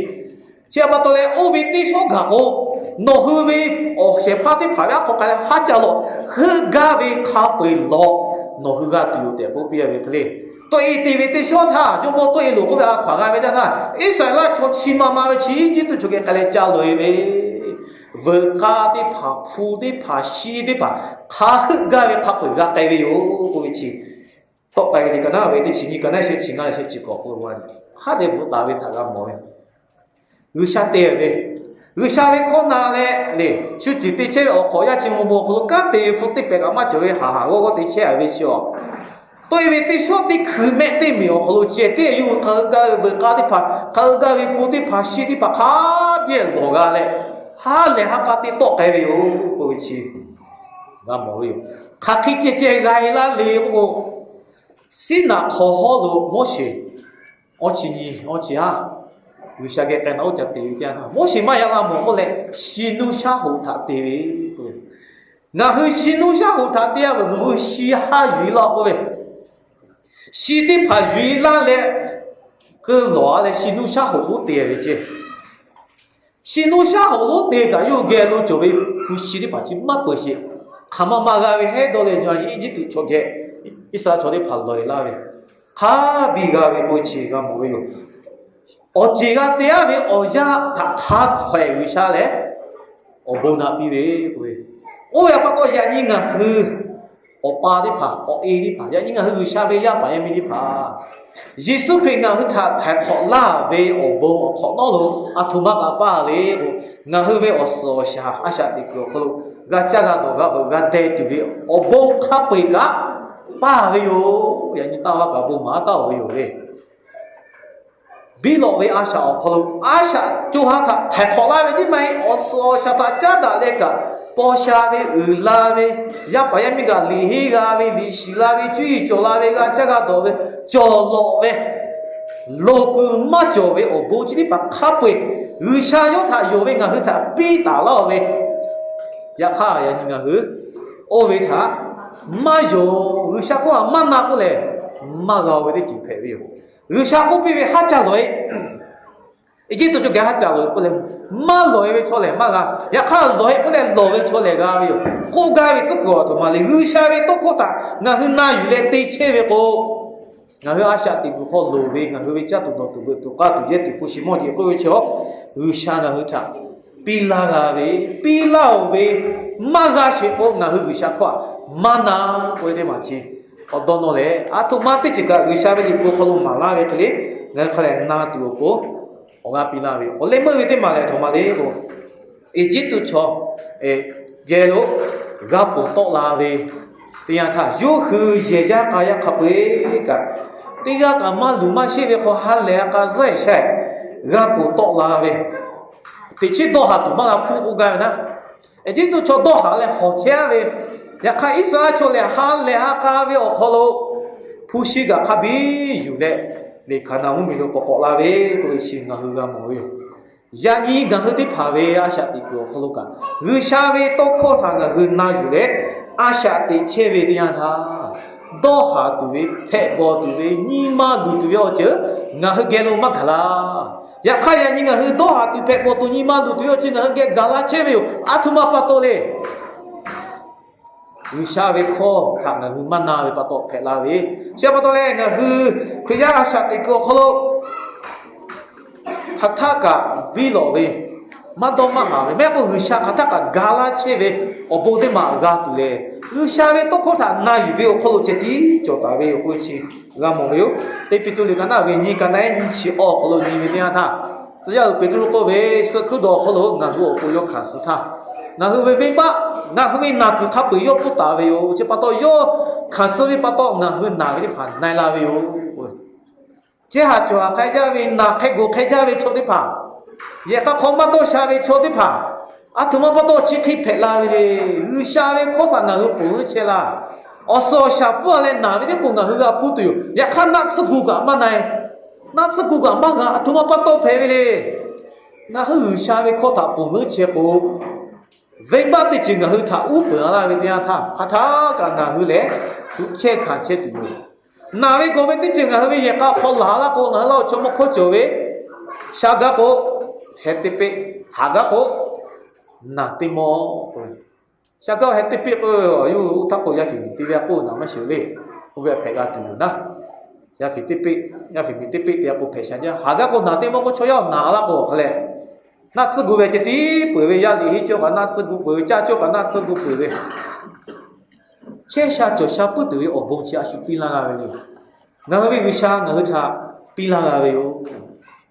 Chi pa taw leh oˇ ve teˇ shawˉ gaˬ k'o, nawˬ hui ve awˬ shehˍ hpaˇ teˇ hpaˍ ve aˉ hk'aw k'ai leh haˉ ca lawˬ, heuˆ gaˇ ve hk'a peu-eˬ lawˬ, nawˬ hui g'a tuˬ yoˬ tehꞈ k'oˆ piˇ-a ve hk'e le. Tawˆ e te ve teˇ shawˉ htaˇ, jawˇmawˇ tawˆ e loˬ k'oˆ ve a hkaw-anˬ g'a ve teˇ htaˇ, Iˉsaˍreˍlaˆ chaw chi ma ma ve chi Eˇjiˇtuꞈ chaw geh k'ai leh ca lawˬ e ve veuꞈ k'a teˇ hpaˍ, hpu teˇ hpaˍ, shi teˇ hpaˍ, hk'a heuˆ gaˇ ve hk'a peu-eˬ g'a k'ai ve yoˬ k'oˆ ve chi, tawˆ k'ai ve liꞈ ka naˉ ve teˇ chi nyiˇ ka naˉ shehˆ chi ngaˇ leh shehˆ chi hk'awꞈ k'o, haˉ dehꞈ bvuhꞈ taˍ ve htaꞈ g'a mawˬ ve. G'uiˬsha te ve, G'uiˬsha ve hkawˇ na leh le, shu ceˬ te chehˇ ve awˬ hk'awꞈ yaˇ chi mvuh bon awˬ hk'aw lo kanˉ te ve hpu teˇ pehˍ kaꞈ maˇ cawˬ ve, haˍ haˍ g'awˇ g'awˇ te chehˇ-a ve chi-a, tawˆ e ve teˇ shawˉ teˇ hkui mehˆ teˇ miˬ awˬ hk'aw lo ceh teˇ yuˬ hk'a heuˆ gaˇ ve veuꞈ k'a teˇ hpaˍ, hk'a heuˆ gaˇ ve hpu teˇ hpaˍ, shi teˇ hpaˍ hk'a biˇ lawˬ g'a leh, ha lehˬ ha k'a te tawˆ k'ai ve yoˬ k'oˆ ve chi g'a mawˬ ve yoˬ. Hk'aˬ hk'e ceh ceh g'a e laˇ le k'oˆ k'o, Siˉnaꞈ hk'aw hawˉ lo Moˉseˍ awˇ chi nyi awˇ chi haˉ G'uiˬsha geh k'ai na oˇ ca te ve teˇ yanˇ htaˇ, Moˉseˍ maˇ yaꞈ la mawˬ k'oˆ leh, shi nuˇ shaˉ hoꞈ htaꞈ te ve k'oˆ ve, ngaˬ hui shi nuˇ shaˉ hoꞈ htaꞈ te-a ve, nawˬ hui shi haˉ yuˬ e laˇ k'oˆ ve, shi teˇ hpaˍ yuˬ e laˇ leh, keu lawˬ-a leh shi nuˇ shaˉ hoꞈ lonˉ te ve ceˇ. Shi nuˇ shaˉ hoꞈ lonˉ te kaꞈ yawˇ hui geh lo cawˬ ve hpu shi teˇ hpaˍ chi maˇ peuˬ sheˍ. Hk'aˬ ma ma g'a ve heˉ dawˇ leh nyi Eˇjiˇtuꞈ chaw geh Iˉsaˍreˍlaˆ chaw teˇ hpaˍ lawˬ e laˇ ve, hk'a biˇ g'a ve k'oˆ ve chi g'a mawˬ ve yoˬ. Awˬ ceˬ g'a te-a ve awˬ yanˇ htaꞈ hk'a hkawehꞈ G'uiˬsha lehˬ, awˬ bon naꞈ piˇ ve k'oˆ ve, oˇ ve pa taw yaꞈ nyi ngaˬ hui awˬ pa teˇ hpaˍ, awˬ e teˇ hpaˍ, yaꞈ nyi ngaˬ hui G'uiˬsha ve yaˇ paˍ yaˇ miˇ teˇ hpaˍ, Yeˍsuˆ Hkriꞈ ngaˬ hui htaꞈ htaiˍ hk'awꞈ laˇ ve awˬ bon awˬ hk'awꞈ nawˉ lo aˬ htoꞈ ma kaꞈ paˇ le k'o, ngaˬ hui ve awˬ suhˍ awˬ shaˍ a shaꞈ teꞈ kuiˬ awˬ hk'aw lo g'a caˇ g'a dawˬ g'a veuꞈ g'a deh tuˬ ve awˬ bon hk'a peu-eˬ kaꞈ paˇ ve yoˬ. Yaꞈ nyi taˇ vaˇ kaꞈ bon maˍ taˉ-oˬ ve yoˬ le. Biˇ lawꞈ ve a shaꞈ awˬ hk'aw lo a shaꞈ co ha htaꞈ htaiˍ hk'awꞈ laˇ ve tiˉ maˇ heˆ, awˬ suhˍ awˬ shaˍ htaꞈ caˉ daꞈ leh kaꞈ, paw sha ve, uiˍ la ve, yaˇ paˍ yaˇ miˇ kaꞈ liꞈ henˇ g'a ve, liꞈ shiˍ la ve, cuˇ yiˍ cawˬ la ve, g'a caˇ g'a dawˬ ve, cawˬ lawꞈ ve, loˍ kuiˬ maˇ cawˬ ve awˬ bon chi teˇ hpaˍ hk'a peu-eˬ G'uiˬsha yawˇ htaꞈ yonˍ ve ngaˬ hui htaꞈ piˇ taˍ laˇ-oˬ ve, yaꞈ hk'aˇ yaꞈ nyi ngaˬ hui oˇ ve htaꞈ maˇ yonˍ. G'uiˬsha k'oˆ-a maˇ na k'oˆ lehˬ, maˇ g'a-o ve teˇ ceuˬ hpehꞈ ve yoˬ. G'uiˬsha k'oˆ piˇ ve, haˉ ca lawˬ-e. Eˇjiˇtuꞈ chaw geh haˉ ca lawˬ-e k'oˆ leh, maˇ lawˬ-e ve chaw lehˬ maˇ g'a. Yaꞈ hk'aˇ lawˬ-e k'oˆ leh lawˬ ve chaw lehˬ g'a ve yoˬ. K'oˆ gaˇ ve tcuhˉ kuiˬ aˬ htoꞈ ma le. G'uiˬsha ve tawˇ hkawˇ htaꞈ ngaˬ hui na yuˬ leh te chehˇ ve k'o, ngaˬ hui a shaꞈ teꞈ kuiˬ hk'aw loˍ ve, ngaˬ hui ve caˇ tuˬ dawˬ tuˬ veuꞈ tuˬ k'aˇ tuˬ yehˇ tuˬ hpu shi mawˇ jeˬ k'oˆ ve chaw, G'uiˬsha ngaˬ hui htaꞈ piˇ laˇ g'a ve, piˇ laˇ-oˬ ve, maˇ g'a sheˍ k'o, ngaˬ hui G'uiˬsha hkawˇ htaꞈ maˇ na k'oˆ ve teˇ maˬ chi, awˬ dawˇ nawˇ leh aˬ htoꞈ ma teˇ ceuˬ kaꞈ G'uiˬsha ve liꞈ hpu hk'aw lo maˍ laˇ ve hk'e le, ngaˬ hui hk'a lehˬ na tuˬ awˬ pon awˬ g'aˇ piˇ laˇ ve yoˬ. Awˬ leh meuˇ ve teˇ maˬ lehˬ aˬ htoꞈ ma le k'o, Eˇjiˇtuꞈ chaw geh lo g'a ponˬ tawˆ la ve teˇ yanˇ htaˇ, yawˇ hui yehˬ yaˇ k'a yaˇ hk'a peu-eˬ kaꞈ, teˇ g'aˇ kaꞈ maˇ luˬ maˇ sheˆ ve hk'aw ha lehˬ ha k'a zuhˆ-e shaˆ-e g'a ponˬ tawˆ la ve, teꞈ chiˉ dawˇ haˍ tuˬ maˇ g'a hpuˇ k'oˆ gaˇ ve naˉ, Eˇjiˇtuꞈ chaw dawˇ haˍ leh hawˬ chehˇ-a ve, yaꞈ hk'aˇ Iˉsaˍreˍlaˆ chaw lehˬ ha lehˬ ha k'a ve awˬ hk'aw lo hpu shi gaˬ hk'a biˇ yuˬ leh, Hkaˍnanˍ mvuhˇmiˬ lo k'awꞈ k'awꞈ la ve k'oˆ ve chi ngaˬ hui g'a mawˬ ve yoˬ. Yaꞈ nyi ngaˬ hui teˇ hpaˍ ve a shaꞈ teꞈ kuiˬ awˬ hk'aw lo kaꞈ, G'uiˬsha ve tawˇ hkawˇ htaꞈ ngaˬ hui na yuˬ leh a shaꞈ teꞈ chehˇ ve teˇ yanˇ htaˇ, dawˇ haˍ tuˬ ve, hpehꞈ bawˬ tuˬ ve, nyi ma luˬ tuˬ ve awˬ ceuˬ ngaˬ hui geh lo maˇ gaˬ laˇ. Yaꞈ hk'aˇ yaꞈ nyi ngaˬ hui dawˇ haˍ tuˬ, hpehꞈ bawˬ tuˬ, nyi ma luˬ tuˬ ve awˬ ceuˬ ngaˬ hui geh gaˬ la chehˇ ve yoˬ. A htoꞈ ma pa taw le. G'uiˬsha ve hkawˇ htaꞈ ngaˬ hui maˇ na ve pa taw hpehꞈ la ve. Chi pa taw leh ngaˬ hui Hkriꞈ yaˇ a shaꞈ teꞈ kuiˬ awˬ hk'aw lo hk'aˬ htaˆ kaꞈ biˇ lawꞈ ve, maˇ dawˇ maˇ maˍ ve, maˇ heˆ k'o G'uiˬsha hk'aˬ htaˆ kaꞈ ga laˇ chehˇ ve awˬ bon teˇ maˬ g'a tuˬ lehˬ, G'uiˬsha ve tawˇ hkawˇ htaꞈ na yuˬ ve awˬ hk'aw lo ceh tiˉ cawˬ taˍ ve awˬ hk'oˆ chi g'a mawˬ ve yoˬ. Teˇ Peˍtruˆ liꞈ ka naˆ ve nyi, ka naˆ ehˉ nyi chi awˬ hk'aw lo nyi ve teˇ yanˇ htaˇ, tcuh yaˇ uiˍ Peˍtruˆ k'oˆ ve, suh hkuiˉ dawˬ awˬ hk'aw lo ngaˬ hui awˬ pon yawˇ hkanˍ suh htaˇ, ngaˬ hui ve venˇbaˆ, ngaˬ hui ve naˬ kuiˬ hk'a peu-eˬ yawˇ pfuhˇ taˍ ve yoˬ. Chi pa taw yawˇ hkanˍ suh ve pa taw ngaˬ hui naˬ ve teˇ hpaˍ na-e la ve yoˬ. Chehˇ haˍ cawˬ haˍ hk'e jaˇ ve, naˬ hk'e goˬ hk'e jaˇ ve chaw teˇ hpaˍ, yehˬ k'a hk'aw maˇ dawˇ sha ve chaw teˇ hpaˍ, a htoꞈ ma pa taw chi hk'e hpehꞈ la ve le. G'uiˬsha ve hkawˇ htaꞈ ngaˬ hui ponˬ leuˉ chehˇ laˇ. Awˬ suhˍ awˬ shaˍ pfuhˇ leh naˬ ve teˇ k'o ngaˬ hui g'a hpuˇ tuˬ yoˬ. Yaꞈ hk'aˇ naˆ tsuhˇ gu kaꞈ maˇ na-e, naˆ tsuhˇ gu kaꞈ maˇ g'a, a htoꞈ ma pa taw hpehꞈ ve le. Ngaˬ hui G'uiˬsha ve hkawˇ htaꞈ ponˬ leuˉ chehˇ k'o, venˇbaˆ teˇ ceuˬ ngaˬ hui htaꞈ uˉ peunˍ laˇ ve teˇ yanˇ htaˇ, hk'aˬ htaˆ kaꞈ ngaˬ hui lehˬ tuꞈ chehˇ hkanˍ chehˇ tuˬ yoˬ. Naˬ ve gawˬ ve teˇ ceuˬ ngaˬ hui ve yehˬ k'a hk'aw laˬ laˇ k'o, ngaˬ hui laˇ awˬ chaw mawˇ hkawˇ cawˬ ve, sha gaˇ k'o, heh teˇ peˆ, haˍ gaˇ k'o, naˬ teˇ mawˇ k'o, sha gaˇ heh teˇ peˆ k'o, yawˇ hui oˇ htaˇ k'o yaˇ fiˍ miˬ te ve a k'oˆ naˬ maˇ shiˍ le. Oˇ ve hpehꞈ g'a tuˬ yoˬ naˉ. Yaˇ fiˍ teˇ peˆ, yaˇ fiˍ miˬ teˇ peˆ te a k'o hpehꞈ sha jaˇ. Haˍ gaˇ k'o naˬ teˇ mawˇ k'o chaw yaˇ naˬ laˇ k'o hk'a lehˬ, naˆ tsuhˇ gu ve ceh tiˉ peuˬ ve, yaˇ liꞈ henˇ cawˇ kaꞈ naˆ tsuhˇ gu peuˬ ve, caˇ cawˇ kaꞈ naˆ tsuhˇ gu peuˬ ve, chehˇ sha cawˬ sha puiˉ tuˬ ve awˬ bon chi a shu piˇ laˇ g'a ve le. Ngaˬ hui ve G'uiˬsha ngaˬ hui htaꞈ piˇ laˇ g'a ve yoˬ.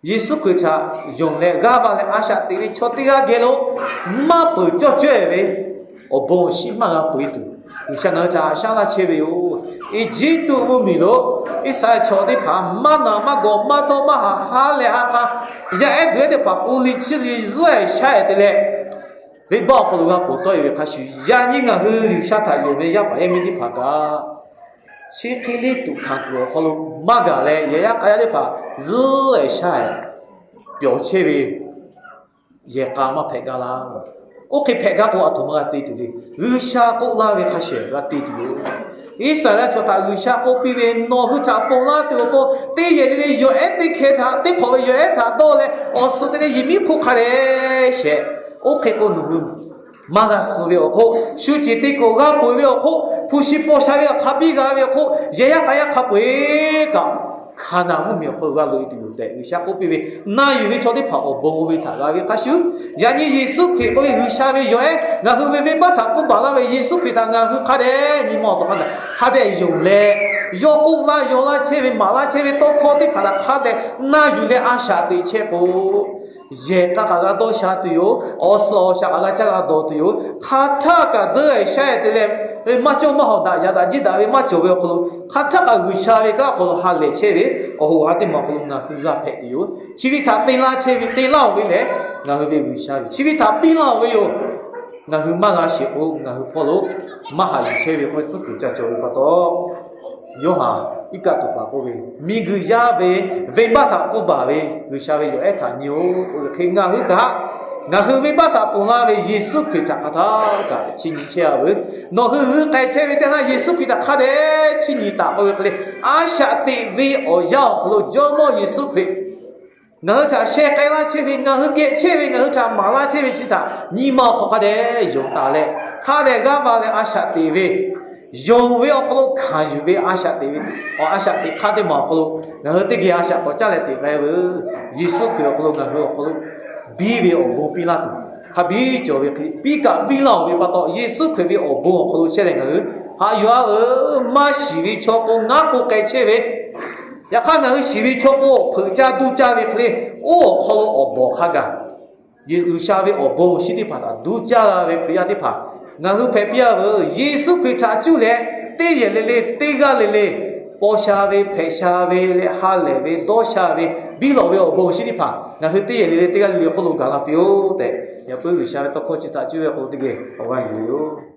Yeˍsuˆ Hkriꞈ htaꞈ yonˍ leh g'aˇ va leh a shaꞈ teꞈ ve chaw teˇ g'aˇ geh lo maˇ peuˬ cawˇ cawehˇ ve awˬ bon awˬ shiˉ maˇ g'a peu-eˬ tuˬ, G'uiˬsha ngaˬ hui htaꞈ haꞈ shaˉ laˇ chehˇ ve yoˬ. Eˇjiˇtuꞈ mvuhˇmiˬ lo Iˉsaˍreˍlaˆ chaw teˇ hpaˍ maˇ naˬ maˇ gawˬ maˇ dawˇ maˇ haˍ ha lehˬ ha k'a, yaˇ ehˉ duˬ ehˉ teˇ hpaˍ k'o liꞈ chi liꞈ zuhˆ-e shaˉ-e te leh, venˇbaˆ awˬ hk'aw lo g'a ponˬ tawˆ-e ve hk'a shuˍ, yaꞈ nyi ngaˬ hui G'uiˬsha htaꞈ yonˍ ve yaˇ paˍ yaˇ miˇ teˇ hpaˍ kaꞈ, chi hk'e le tuꞈ hkanˍ kuiˬ awˬ hk'aw lo maˇ gaˬ leh, yehˬ yaˇ k'a yaˇ teˇ hpaˍ zuhˆ-e shaˉ-e pyawˬ chehˇ ve yehˬ k'a maˇ hpehꞈ gaˇ laˇ. Oˇ hk'e hpehꞈ gaˇ k'o, a htoꞈ ma g'a te tuˬ le. G'uiˬsha k'oˆ laˇ ve hk'a shehˍ g'a te tuˬ yoˬ. Iˉsaˍreˍlaˆ chaw htaꞈ G'uiˬsha k'oˆ piˇ ve, nawˬ hui htaꞈ ponˬ laˇ tuˬ awˬ pon teˇ yehˬ le le yawˬ ehˉ teˇ hkeh htaꞈ, teˇ hk'awꞈ ve yawˬ ehˉ htaꞈ dawˇ leh, awˬ suhˍ te leh yehˬ miˉ hk'oˆ hk'a dehꞈ shehˍ. Oˇ hk'e k'o, nawˬ hui maˇ g'a suh ve awˬ hk'oˆ, shu ceˬ te k'o g'a peu-eˬ ve awˬ hk'oˆ, hpu shi paw sha ve hk'a biˇ g'a ve awˬ hk'oˆ, yehˬ yaˇ k'a yaˇ hk'a peu-eˬ kaꞈ, Hkaˍnanˍ mvuhˇmiˬ awˬ hk'aw lo g'a loꞈ-e tuˬ yoˬ tehꞈ, G'uiˬsha k'oˆ piˇ ve, na yuˬ ve chaw teˇ hpaˍ awˬ bon oˇ ve htaꞈ g'a ve hk'a shuˍ, yaꞈ nyi Yeˍsuˆ Hkriꞈ k'oˆ ve G'uiˬsha ve yawˬ ehˉ ngaˬ hui ve venˇbaˆ htaꞈ pfuhˇ baˬ laˇ ve Yeˍsuˆ Hkriꞈ htaꞈ ngaˬ hui hk'a dehꞈ nyi ma awˬ taw hk'a dehꞈ, hk'a dehꞈ yonˍ leh, yawˇ k'oˆ laˇ yaw laˇ chehˇ ve maˍ laˇ chehˇ ve tawˇ hkawˇ teˇ hpaˍ htaꞈ hk'a dehꞈ na yuˬ leh a shaꞈ teꞈ chehˇ k'o, yehˬ k'a kaꞈ g'a dawˇ sha tuˬ yoˬ. Awˬ suhˍ awˬ shaˍ kaꞈ g'a caˇ g'a dawˬ tuˬ yoˬ. Hk'aˬ htaˆ kaꞈ deuˇ-e shaˉ-e te leh, maˇ cawˇ maˇ hawˍ daꞈ yaꞈ daꞈ jiˇ daꞈ ve maˇ cawˬ ve awˬ hk'aw lo, hk'aˬ htaˆ kaꞈ G'uiˬsha ve kanˉ awˬ hk'aw lo ha lehˬ chehˇ ve awˬ hoꞈ ha teˇ maˬ awˬ hk'aw lo ngaˬ hui g'a hpehꞈ tuˬ yoˬ. Chi ve htaꞈ te laˇ chehˇ ve, te laˇ-oˬ ve lehˬ, ngaˬ hui ve G'uiˬsha yoˬ. Chi ve htaꞈ piˇ laˇ-oˬ ve yoˬ. Ngaˬ hui maˇ g'a sheˍ k'o, ngaˬ hui hpawˇ lo maˇ haꞈ yuˬ chehˇ ve k'oˆ ve tcuhˉ kuiˬ ca cawˬ ve pa taw, Yoˇhanˬ iˉ kaˆ tuˬ paˍ k'oˆ ve, miˬguiˬ yaˇ ve venˇbaˆ htaꞈ pfuhˇ baˬ ve G'uiˬsha ve yawˬ ehˉ htaꞈ nyi-oˬ k'oˆ ve hk'e, ngaˬ hui kaꞈ, ngaˬ hui venˇbaˆ htaꞈ ponˬ laˇ ve Yeˍsuˆ Hkriꞈ htaꞈ hk'aˬ htaˆ kaꞈ chiˇ nyi chehˇ-a veuˬ. Nawˬ hui g'uiˇ k'ai chehˇ ve teˇ yanˇ Yeˍsuˆ Hkriꞈ htaꞈ hk'a dehꞈ chiˇ nyi taˍ k'oˆ ve hk'e le, a shaꞈ teꞈ ve awˬ yanˇ awˬ hk'aw lo Jawˇmawˇ Yeˍsuˆ Hkriꞈ ngaˬ hui htaꞈ sheh k'ai laˇ chehˇ ve, ngaˬ hui geh chehˇ ve, ngaˬ hui htaꞈ maˍ laˇ chehˇ ve chi htaꞈ nyi ma awˬ hk'aw hk'a dehꞈ yonˍ taˍ leh, hk'a dehꞈ g'aˇ va leh a shaꞈ teꞈ ve, yonˍ ve awˬ hk'aw lo hkanˍ yuˬ ve a shaꞈ teꞈ ve, a shaꞈ teꞈ hk'aˇ teˇ maˬ awˬ hk'aw lo ngaˬ hui teˇ geh a shaꞈ k'awꞈ caˇ leh teꞈ k'ai veuˬ. Yeˍsuˆ Hkriꞈ awˬ hk'aw lo ngaˬ hui awˬ hk'aw lo biˇ ve awˬ bon piˇ laˇ tuˬ, hk'a biˇ cawˬ ve hk'e piˇ kaꞈ piˇ laˇ-oˬ ve pa taw, Yeˍsuˆ Hkriꞈ ve awˬ bon awˬ hk'aw lo chehˇ leh ngaˬ hui haꞈ yuˬ-a veuˬ. Maˇ shiˍ ve chaw k'o ngaˉ k'o k'ai chehˇ ve, yaꞈ hk'aˇ ngaˬ hui shiˍ ve chaw k'o hpeuꞈ caˇ duˇ caˇ ve hk'e le, oˇ awˬ hk'aw lo awˬ bawˬ hk'a gaˬ G'uiˬsha ve awˬ bon awˬ shinˉ teˇ hpaˍ htaꞈ duˇ caˇ g'a ve Hkriꞈ yaˇ teˇ hpaˍ, ngaˬ hui hpehꞈ piˇ-a veuˬ. Yeˍsuˆ Hkriꞈ htaꞈ cuˇ leh teˇ yehˬ le le, teˇ g'aˇ le le, paw sha ve, hpehꞈ sha ve leh ha lehˬ ve, dawˇ sha ve, biˇ lawꞈ ve awˬ bon awˬ shinˉ teˇ hpaˍ ngaˬ hui teˇ yehˬ le le, teˇ g'aˇ le le hk'oˆ lo gaˬ la piˇ-oˆ tehꞈ, yaꞈ puiˉ G'uiˬsha ve tawˇ hkawˇ chi htaꞈ cuˇ ve awˬ hk'aw lo teˇ geh awˬ g'aˇ yuˬ ve yoˬ.